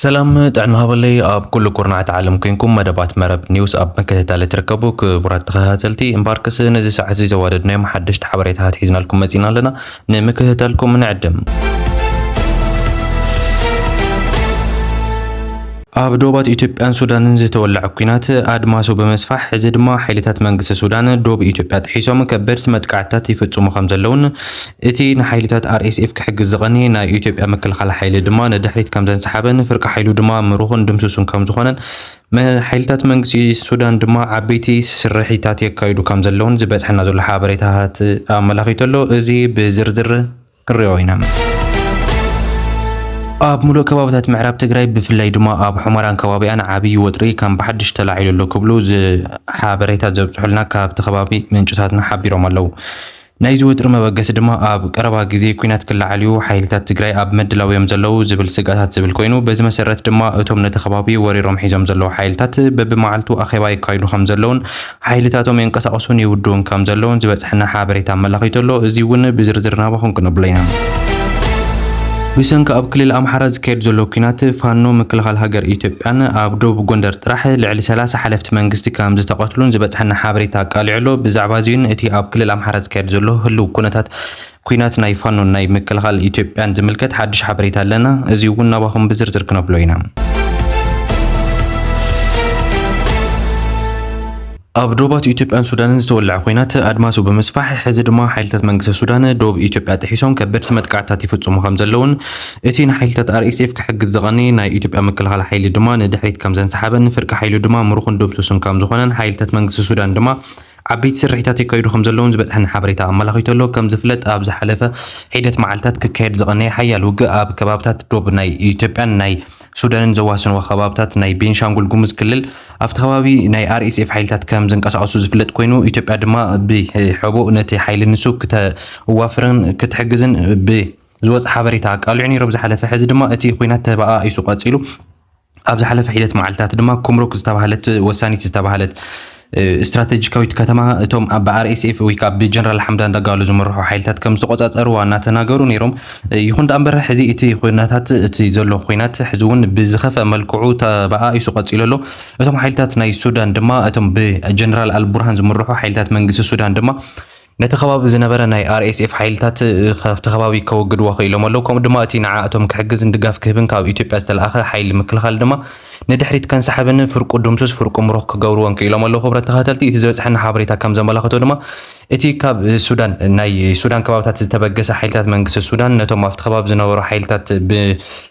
ሰላም ጥዕና ሃበለይ፣ ኣብ ኩሉ ኩርናዓት ዓለም ኮንኩም መደባት መረብ ኒውስ ኣብ ምክትታል ትርከቡ ክቡራት ተኸታተልቲ። እምበኣርከስ ነዚ ሰዓት እዚ ዘዋደድናዮም ሓደሽቲ ሓበሬታታት ሒዝናልኩም መጺና ኣለና። ንምክትታልኩም ንዕድም። ኣብ ዶባት ኢትዮጵያን ሱዳንን ዝተወለዐ ኲናት ኣድማሱ ብምስፋሕ፣ ሕዚ ድማ ሓይልታት መንግስቲ ሱዳን ዶብ ኢትዮጵያ ጥሒሶም ከበድቲ መጥቃዕትታት ይፍጽሙ ከም ዘለውን፣ እቲ ንሓይልታት ኣር ኤስ ኤፍ ክሕግዝ ዝቐነየ ናይ ኢትዮጵያ ምክልኻል ሓይሊ ድማ ንድሕሪት ከም ዘንሰሓበን፣ ፍርቂ ሓይሉ ድማ ምሩኽን ድምሱሱን ከም ዝኾነን፣ መ-፣ ሓይልታት መንግስቲ ሱዳን ድማ ዓበይቲ ስርሒታት የካይዱ ከም ዘለውን ዝበጽሐና ዘሎ ሓበሬታታት ኣመላኺቱ ኣሎ። እዚ ብዝርዝር ክንሪኦ ኢና። ኣብ ሙሉእ ከባብታት ምዕራብ ትግራይ፣ ብፍላይ ድማ ኣብ ሑመራን ከባቢኣን ዓብዪ ወጥሪ ከም ብሓድሽ ተላዒሉ ኣሎ ክብሉ ዝ-፣ ሓበሬታት ዘብፅሑልና ካብቲ ከባቢ ምንጭታትና ሓቢሮም ኣለዉ። ናይዚ ወጥሪ መበገሲ ድማ ኣብ ቀረባ ግዜ ኲናት ክለዓል እዩ፣ ሓይልታት ትግራይ ኣብ ምድላው እዮም ዘለዉ ዝብል ስግኣታት ዝብል ኮይኑ፣ በዚ መሰረት ድማ እቶም ነቲ ከባቢ ወሪሮም ሒዞም ዘለዉ ሓይልታት በብመዓልቱ ኣኼባ የካይዱ ከም ዘለዉን ሓይልታቶም የንቀሳቕሱን ይውድኡን ከም ዘለዉን ዝበፅሐና ሓበሬታ ኣመላኺቱ ኣሎ። እዚ እውን ብዝርዝር ናባኹም ክነብሎ ኢና። ብሰንኪ ኣብ ክልል ኣምሓራ ዝካየድ ዘሎ ኲናት፣ ፋኖ ምክልኻል ሃገር ኢትዮጵያን ኣብ ደቡብ ጎንደር ጥራሕ ልዕሊ ሰላሳ ሓለፍቲ መንግስቲ ከም ዝተቐትሉን ዝበፅሐና ሓበሬታ ኣቃሊዑ ኣሎ። ብዛዕባ እዚን እቲ ኣብ ክልል ኣምሓራ ዝካየድ ዘሎ ህልው ኩነታት ኲናት ናይ ፋኖን ናይ ምክልኻል ኢትዮጵያን ዝምልከት ሓድሽ ሓበሬታ ኣለና። እዚ እውን ናባኹም ብዝርዝር ክነብሎ ኢና። ኣብ ዶባት ኢትዮጵያን ሱዳንን ዝተወለዐ ኲናት ኣድማሱ ብምስፋሕ፣ ሕዚ ድማ ሓይልታት መንግስቲ ሱዳን ዶብ ኢትዮጵያ ጥሒሶም ከበድቲ መጥቃዕትታት ይፍጽሙ ከም ዘለውን፣ እቲ ንሓይልታት ኣር ኤስ ኤፍ ክሕግዝ ዝቐነየ ናይ ኢትዮጵያ ምክልኻል ሓይሊ ድማ ንድሕሪት ከም ዘንሰሓበን፣ ፍርቂ ሓይሉ ድማ ምሩኽን ድምሱስን ከም ዝኾነን ሓይልታት መንግስቲ ሱዳን ድማ ዓበይቲ ስርሒታት የካይዱ ከም ዘለውን ዝበጽሐና ሓበሬታ ኣመላኺቱ ኣሎ። ከም ዝፍለጥ፣ ኣብ ዝሓለፈ ሒደት መዓልታት ክካየድ ዝቐነየ ሓያል ውግእ ኣብ ከባብታት ዶብ ናይ ኢትዮጵያን ናይ ሱዳንን ዘዋስንዎ ከባብታት ናይ ቤንሻንጉል ጉሙዝ ክልል፣ ኣብቲ ከባቢ ናይ ኣር ኤስ ኤፍ ሓይልታት ከም ዝንቀሳቐሱ ዝፍለጥ ኮይኑ፣ ኢትዮጵያ ድማ ብሕቡእ ነቲ ሓይሊ ንሱ ክተዋፍርን ክትሕግዝን ብዝወጽእ ሓበሬታ ኣቃሊዑ ነይሩ። ኣብ ዝሓለፈ፣ ሕዚ ድማ እቲ ኲናት ተበኣኢሱ ቀጺሉ። ኣብ ዝሓለፈ ሒደት መዓልታት ድማ ኩምሩክ ዝተባህለት፣ ወሳኒት ዝተባህለት፣ እ፣ ስትራቴጂካዊት ከተማ እቶም ኣብ ኣር ኤስ ኤፍ ወይ ከዓ ብጀነራል ሓምዳን ዳጋሎ ዝምርሑ ሓይልታት ከም ዝተቆጻጸርዋ እናተናገሩ ነይሮም። እ፣ ይኹን ደኣ እምበር፣ ሕዚ እቲ ኩነታት፣ እቲ ዘሎ ኩናት ሕዚ እውን ብዝኸፍአ መልክዑ ተበኣኢሱ ቀጺሉ ኣሎ። እቶም ሓይልታት ናይ ሱዳን ድማ፣ እቶም ብጀነራል ኣልቡርሃን ዝምርሑ ሓይልታት መንግስቲ ሱዳን ድማ፣ ነቲ ከባቢ ዝነበረ ናይ ኣር ኤስ ኤፍ ሓይልታት፣ እ፣ ካብቲ ከባቢ ከወግድዎ ክኢሎም ኣለዉ። ከምኡ ድማ እቲ ንዓኣቶም ክሕግዝን ድጋፍ ክህብን ካብ ኢትዮጵያ ዝተለኣኸ ሓይሊ ምክልኻል ድማ ንድሕሪት ከንሳሕብን ፍርቁ ድምሱስ ፍርቁ ምሩኽ ክገብርዎን ክኢሎም ኣለዉ። ክቡራት ተኸታተልቲ፣ እቲ ዝበጽሐና ሓበሬታ ከም ዘመላኽቶ ድማ፣ እቲ ካብ ሱዳን፣ ናይ ሱዳን ከባብታት ዝተበገሰ ሓይልታት መንግስቲ ሱዳን ነቶም ኣብቲ ከባቢ ዝነበሩ ሓይልታት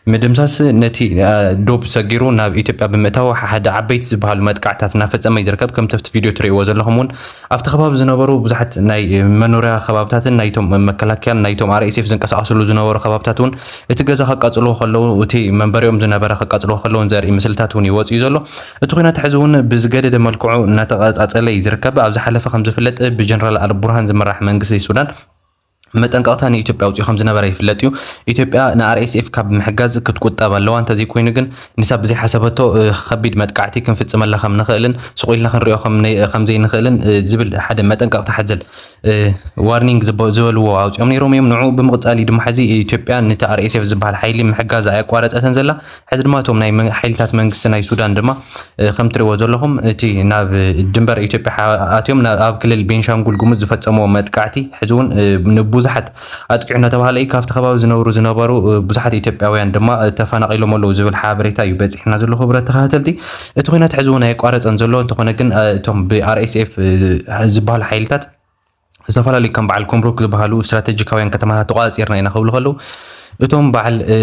ብምድምሳስ፣ ነቲ፣ እ፣ ዶብ ሰጊሩ ናብ ኢትዮጵያ ብምእታው ሓደ ዓበይቲ ዝበሃሉ መጥቃዕትታት እናፈጸመ እዩ ዝርከብ። ከምቲ ኣብቲ ቪድዮ ትርእይዎ ዘለኹም እውን ኣብቲ ከባቢ ዝነበሩ ብዙሓት ናይ መኖርያ ከባብታትን ናይቶም መከላከያን ናይቶም ኣር ኤስ ኤፍ ዝንቀሳቐስሉ ዝነበሩ ከባብታት እውን እቲ ገዛ ከቃጽልዎ ከለዉ፣ እቲ መንበሪኦም ዝነበረ ከቃጽልዎ ከለዉን ዘርኢ ምስልታት እውን ይወጽእ እዩ ዘሎ። እቲ ኲናት ሕዚ እውን ብዝገደደ መልክዑ እናተቐጻጸለ እዩ ዝርከብ። ኣብ ዝሓለፈ ከም ዝፍለጥ ብጀነራል ኣልቡርሃን ዝምራሕ መንግስቲ ሱዳን መጠንቀቕታ ንኢትዮጵያ ኣውጺኡ ከም ዝነበረ ይፍለጥ እዩ። ኢትዮጵያ ን ኣር ኤስ ኤፍ ካብ ምሕጋዝ ክትቁጠብ ኣለዋ፣ እንተዘይኮይኑ ግን ንሳ ብዘይሓሰበቶ፣ እ፣ ከቢድ መጥቃዕቲ ክንፍጽመላ ከም ንኽእልን ስቕ ኢልና ክንሪኦ ከም ነይ-፣ ከም ዘይንኽእልን፣ እ፣ ዝብል ሓደ መጠንቀቕታ ሓዘል፣ እ፣ ዋርኒንግ ዝቦ-፣ ዝበልዎ ኣውጺኦም ነይሮም እዮም። ንዕኡ ብምቕጻል እዩ ድማ ሕዚ ኢትዮጵያ ነቲ ኣር ኤስ ኤፍ ዝበሃል ሓይሊ ምሕጋዝ ኣየቋረጸትን ዘላ። ሕዚ ድማ እቶም ናይ መን-፣ ሓይልታት መንግስቲ ናይ ሱዳን ድማ፣ እ፣ ከም ትርእይዎ ዘለኹም፣ እቲ ናብ ድንበር ኢትዮጵያ ሓ-፣ ኣትዮም ናብ፣ ኣብ ክልል ቤንሻንጉል ጉሙዝ ዝፈጸምዎ መጥቃዕቲ ሕዚ እውን፣ እ፣ ንብዙሓት ኣጥቂዑ እናተባህለ እዩ። ካብቲ ከባቢ ዝነብሩ ዝነበሩ፣ እ፣ ብዙሓት ኢትዮጵያውያን ድማ፣ እ፣ ተፈናቒሎም ኣለዉ ዝብል ሓበሬታ እዩ በጺሕና ዘሎ። ክቡራት ተኸታተልቲ፣ እቲ ኲናት ሕዚ እውን ኣየቋረጸን ዘሎ። እንተኾነ ግን፣ እ፣ እቶም ብ ኣር ኤስ ኤፍ፣ እ፣ ዝበሃሉ ሓይልታት ዝተፈላለዩ ከም በዓል ኮምሮክ ዝበሃሉ ስትራቴጂካውያን ከተማታት ተቋጺርና ኢና ክብሉ ከለዉ፣ እቶም በዓል፣ እ፣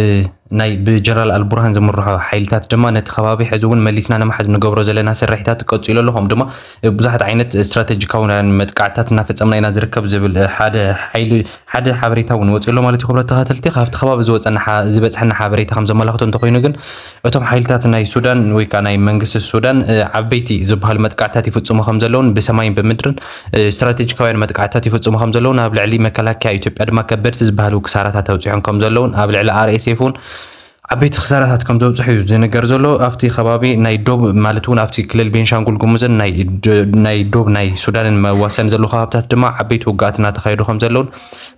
ናይ ብጀነራል ኣልቡርሃን ዝምርሖ ሓይልታት ድማ ነቲ ከባቢ ሕዚ እውን መሊስና ንምሓዝ ንገብሮ ዘለና ስርሒታት ቀጺሉ ኣሎ። ከምኡ ድማ፣ እ፣ ብዙሓት ዓይነት ስትራቴጂካውያን መጥቃዕትታት እናፈጸምና ኢና ዝርከብ ዝብል፣ እ፣ ሓደ ሓይሊ፣ ሓደ ሓበሬታ እውን ወጺኡ ኣሎ ማለት እዩ። ክቡራት ተኸታተልቲ፣ ካብቲ ከባቢ ዝወጸና ሓ-፣ ዝበጽሐና ሓበሬታ ከም ዘመላኽቶ እንተኾይኑ ግን፣ እቶም ሓይልታት ናይ ሱዳን ወይ ከዓ ናይ መንግስቲ ሱዳን፣ እ፣ ዓበይቲ ዝበሃሉ መጥቃዕትታት ይፍጽሙ ከም ዘለውን ብሰማይን ብምድርን፣ እ፣ ስትራቴጂካውያን መጥቃዕትታት ይፍጽሙ ከም ዘለውን፣ ኣብ ልዕሊ መከላከያ ኢትዮጵያ ድማ ከበድቲ ዝበሃሉ ክሳራታት ኣብጺሖም ከም ዘለውን፣ ኣብ ልዕሊ ኣር ኤስ ኤፍ እውን ዓበይቲ ክሳራታት ከም ዘብፅሑ እዩ ዝንገር ዘሎ። ኣብቲ ከባቢ ናይ ዶብ ማለት እውን ኣብቲ ክልል ቤንሻንጉል ጉሙዝን ናይ ዶ- ናይ ዶብ ናይ ሱዳንን መዋሰን ዘለዉ ከባብታት ድማ ዓበይቲ ውግኣት እናተኻየዱ ከም ዘለውን፣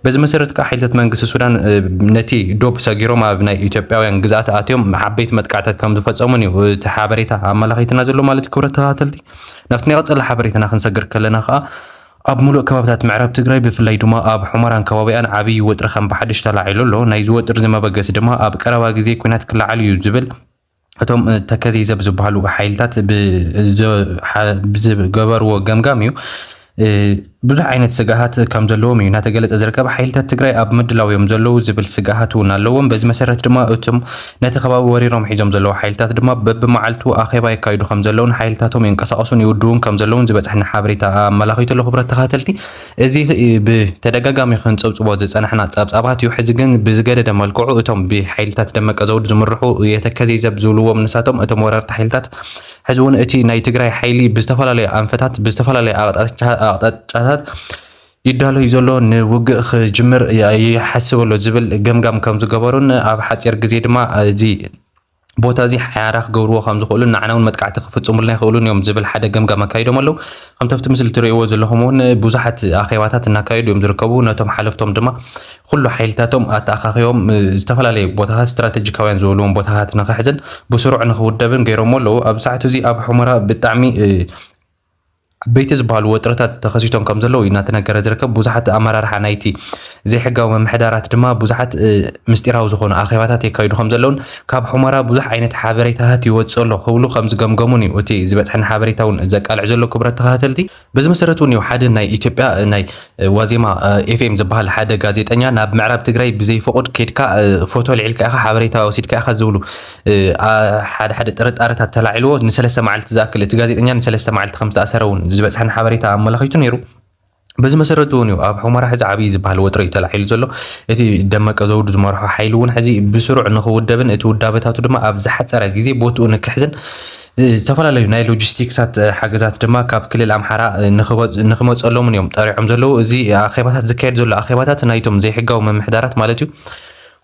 በዚ መሰረት ከዓ ሓይልታት መንግስቲ ሱዳን እ፣ ነቲ ዶብ ሰጊሮም ኣብ ናይ ኢትዮጵያውያን ግዝኣት ኣትዮም ዓበይቲ መጥቃዕታት ከም ዝፈፀሙን እዩ እቲ ሓበሬታ ኣመላኺትና ዘሎ ማለት እዩ። ክብረት ተኸታተልቲ፣ ናብቲ ናይ ቀፀላ ሓበሬታና ክንሰግር ከለና ከዓ ኣብ ሙሉእ ከባብታት ምዕራብ ትግራይ ብፍላይ ድማ ኣብ ሑመራን ከባቢኣን ዓብዪ ወጥሪ ከም ብሓድሽ ተላዒሉ ኣሎ። ናይዚ ወጥሪ እዚ መበገሲ ድማ ኣብ ቀረባ ግዜ ኲናት ክለዓል እዩ ዝብል እቶም እ፣ ተከዜ ዘብ ዝበሃሉ ሓይልታት ብ- ዝ- ሓ- ብዝገበርዎ ገምጋም እዩ። እ፣ ብዙሕ ዓይነት ስጋሃት ከም ዘለዎም እዩ እናተገለጸ ዝርከብ። ሓይልታት ትግራይ ኣብ ምድላው እዮም ዘለዉ ዝብል ስጋሃት እውን ኣለዎም። በዚ መሰረት ድማ እቶም ነቲ ከባቢ ወሪሮም ሒዞም ዘለዉ ሓይልታት ድማ በብመዓልቱ ኣኼባ የካይዱ ከም ዘለውን ሓይልታቶም የንቀሳቐሱን ይውድውን ከም ዘለውን ዝበፅሐና ሓበሬታ ኣመላኺቱ ኣሎ። ክብረት ተኸታተልቲ፣ እዚ ብተደጋጋሚ ክንፀብፅቦ ዝፀናሕና ፀብፃባት እዩ። ሕዚ ግን ብዝገደደ መልክዑ እቶም ብሓይልታት ደመቀ ዘውዱ ዝምርሑ የተከዜ ዘብ ዝብልዎም ንሳቶም እቶም ወረርቲ ሓይልታት ሕዚ እውን እቲ ናይ ትግራይ ሓይሊ ብዝተፈላለዩ ኣንፈታት ብዝተፈላለዩ ኣቕጣጫ- ኣቕጣጫታት ይዳሎ እዩ ዘሎ፣ ንውግእ ክጅምር ይሓስብ ኣሎ ዝብል ገምጋም ከም ዝገበሩን ኣብ ሓፂር ግዜ ድማ እዚ ቦታ እዚ ሓራ ክገብርዎ ከም ዝኽእሉን ንዓና እውን መጥቃዕቲ ክፍፅሙልና ይኽእሉን እዮም ዝብል ሓደ ገምጋም ኣካይዶም ኣለዉ። ከምቲ ኣብቲ ምስሊ ትርእይዎ ዘለኹም እውን ብዙሓት ኣኼባታት እናካየዱ እዮም ዝርከቡ። ነቶም ሓለፍቶም ድማ ኩሉ ሓይልታቶም ኣተኣኻኺቦም እ፣ ዝተፈላለዩ ቦታታት ስትራቴጂካውያን ዝበልዎም ቦታታት ንኽሕዝን ብስሩዕ ንኽውደብን ገይሮሞ ኣለዉ። ኣብ ሰዓት እዚ ኣብ ሑመራ ብጣዕሚ እ፣ ዓበይቲ ዝበሃሉ ወጥረታት ተኸሲቶም ከም ዘለዉ እዩ እናተነገረ ዝርከብ። ብዙሓት ኣመራርሓ ናይቲ ዘይሕጋዊ ምምሕዳራት ድማ ብዙሓት እ፣ ምስጢራዊ ዝኾኑ ኣኼባታት የካይዱ ከም ዘለውን ካብ ሑመራ ብዙሕ ዓይነት ሓበሬታታት ይወፅእ ኣሎ ክብሉ ከም ዝገምገሙን እዩ እቲ ዝበፅሐኒ ሓበሬታ እውን ዘቃልዕ ዘሎ። ክብረት ተኸታተልቲ፣ በዚ መሰረት እውን እዩ ሓደ ናይ ኢትዮጵያ እ፣ ናይ እ፣ ዋዜማ እ፣ ኤፍኤም ዝበሃል ሓደ ጋዜጠኛ ናብ ምዕራብ ትግራይ ብዘይፍቑድ ከይድካ እ፣ ፎቶ ልዒልካ ኢኻ፣ ሓበሬታ ወሲድካ ኢኻ ዝብሉ እ፣ ኣ- ሓደ ሓደ ጥርጣረታት ተላዒልዎ ንሰለስተ መዓልቲ ዝኣክል እቲ ጋዜጠኛ ንሰለስተ መዓልቲ ከም ዝተኣሰረ እውን ዝበፅሐኒ ሓበሬታ ኣመላኺቱ ነይሩ። በዚ መሰረት እውን እዩ ኣብ ሑመራ ሕዚ ዓብዪ ዝበሃል ወጥሪ እዩ ተላዒሉ ዘሎ። እቲ ደመቀ ዘውዱ ዝመርሖ ሓይሊ እውን ሕዚ ብስሩዕ ንኽውደብን እቲ ውዳበታቱ ድማ ኣብ ዝሓፀረ ግዜ ቦትኡ ንክሕዝን እ፣ ዝተፈላለዩ ናይ ሎጂስቲክሳት እ፣ ሓገዛት ድማ ካብ ክልል ኣምሓራ እ፣ ንኽበ- ንኽመፀሎምን እዮም ጠሪዖም ዘለዉ። እዚ ኣኼባታት ዝካየድ ዘሎ ኣኼባታት ናይቶም ዘይሕጋዊ ምምሕዳራት ማለት እዩ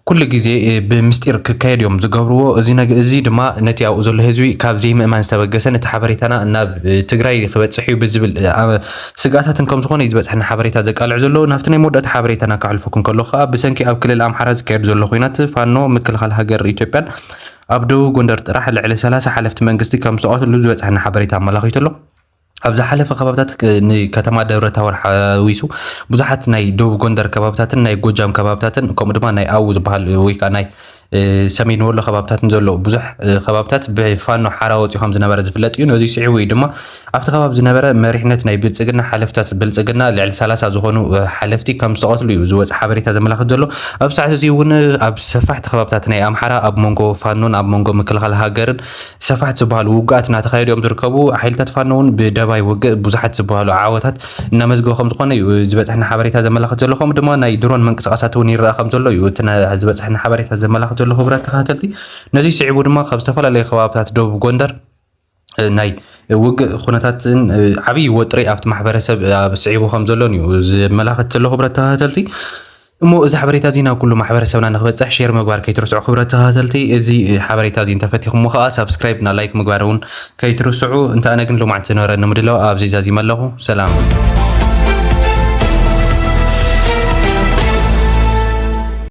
ኩሉ ግዜ እ፣ ብምስጢር ክካየድ እዮም ዝገብርዎ። እዚ ነግ- እዚ ድማ ነቲ ኣብኡ ዘሎ ህዝቢ ካብ ዘይምእማን ዝተበገሰ ነቲ ሓበሬታና ናብ እ፣ ትግራይ ክበፅሕ እዩ ብዝብል እ፣ ኣ- ስግኣታትን ከም ዝኾነ እዩ ዝበፅሐና ሓበሬታ ዘቃልዕ ዘሎ። ናብቲ ናይ መወዳእታ ሓበሬታና ከሕልፈኩም ከሎ ከዓ ብሰንኪ ኣብ ክልል ኣምሓራ ዝካየድ ዘሎ ኲናት ፋኖ ምክልኻል ሃገር ኢትዮጵያን ኣብ ደቡብ ጎንደር ጥራሕ ልዕሊ ሰላሳ ሓለፍቲ መንግስቲ ከም ዝተቐትሉ ዝበፅሐና ሓበሬታ ኣመላኺቱ ኣሎ። ኣብ ዝሓለፈ ከባብታት ክ- ንከተማ ደብረ ታቦር ሓዊሱ ብዙሓት ናይ ደቡብ ጎንደር ከባብታትን ናይ ጎጃም ከባብታትን ከምኡ ድማ ናይ ኣዉ ዝበሃል ወይ ከዓ ናይ እ፣ ሰሜን ወሎ ከባብታትን ዘሎ ብዙሕ እ፣ ከባብታት ብፋኖ ሓራ ወፂኡ ከም ዝነበረ ዝፍለጥ እዩ። ነዚ ስዒቡ እዩ ድማ ኣብቲ ከባቢ ዝነበረ መሪሕነት ናይ ብልፅግና ሓለፍታት ብልፅግና ልዕሊ ሰላሳ ዝኾኑ እ፣ ሓለፍቲ ከም ዝተቐትሉ እዩ ዝወፅ ሓበሬታ ዘመላኽት ዘሎ። ኣብ ሰዓት እዚ እውን ኣብ ሰፋሕቲ ከባብታት ናይ ኣምሓራ ኣብ መንጎ ፋኖን ኣብ መንጎ ምክልኻል ሃገርን ሰፋሕቲ ዝበሃሉ ውግኣት እናተኻየዱ እዮም ዝርከቡ። ሓይልታት ፋኖ እውን ብደባይ ውግእ ብዙሓት ዝበሃሉ ዓወታት እናመዝገቡ ከም ዝኾነ እዩ ዝበፅሐና ሓበሬታ ዘመላኽት ዘሎ። ከምኡ ድማ ናይ ድሮን ምንቅስቃሳት እውን ይረኣ ከም ዘሎ እዩ እቲ ና- ዝበፅሐና ሓበሬታ ዘመላኽት ዘሎ። ክቡራት ተኸታተልቲ፣ ነዚ ስዒቡ ድማ ካብ ዝተፈላለዩ ከባብታት ደቡብ ጎንደር እ፣ ናይ ውግእ ኩነታትን እ፣ ዓብዪ ወጥሪ ኣብቲ ማሕበረሰብ ኣብ ስዒቡ ከም ዘሎን እዩ ዘመላኽት ዘሎ። ክቡራት ተኸታተልቲ፣ እሞ እዚ ሓበሬታ እዚ ናብ ኩሉ ማሕበረሰብና ንክበፅሕ ሼር ምግባር ከይትርስዑ። ክቡራት ተኸታተልቲ፣ እዚ ሓበሬታ እዚ እንተፈቲኹሞ ከዓ ሳብስክራይብ እና ላይክ ምግባር እውን ከይትርስዑ። እንተ ኣነ ግን ሎማዕንቲ ዝነበረኒ ምድላው ኣብዚ ዛዚመ ኣለኹ። ሰላም።